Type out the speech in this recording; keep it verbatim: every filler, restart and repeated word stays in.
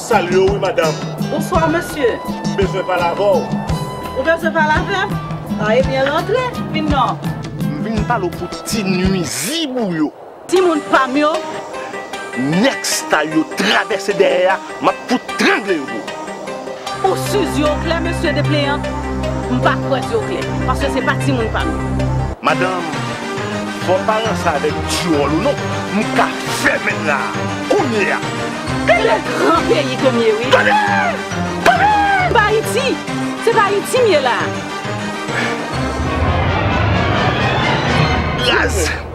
Salye w wi, madanm. Bonswa, mesye. Bezwen pale avè w. Ou bezwen pale avè m? A, ebyen, rantre. Vin non. M vin pale w pou ti nwizib ou yo. Timoun pa m yo. Nèg sa yo travèse dèyè a, m ap fout trangle yo pou ou. Ou sizi oklè, mesye depleyan? M pa kwè di oklè, paske se pa timoun pa m yo. Madanm, fò w pa ranse avèk dyòl ou non. M ka fèmen l la a, kounye a. Tande gran peyi ke m ye, wi. Tande! Tande! M pa Ayiti. Se pa Ayiti m ye la. Raz!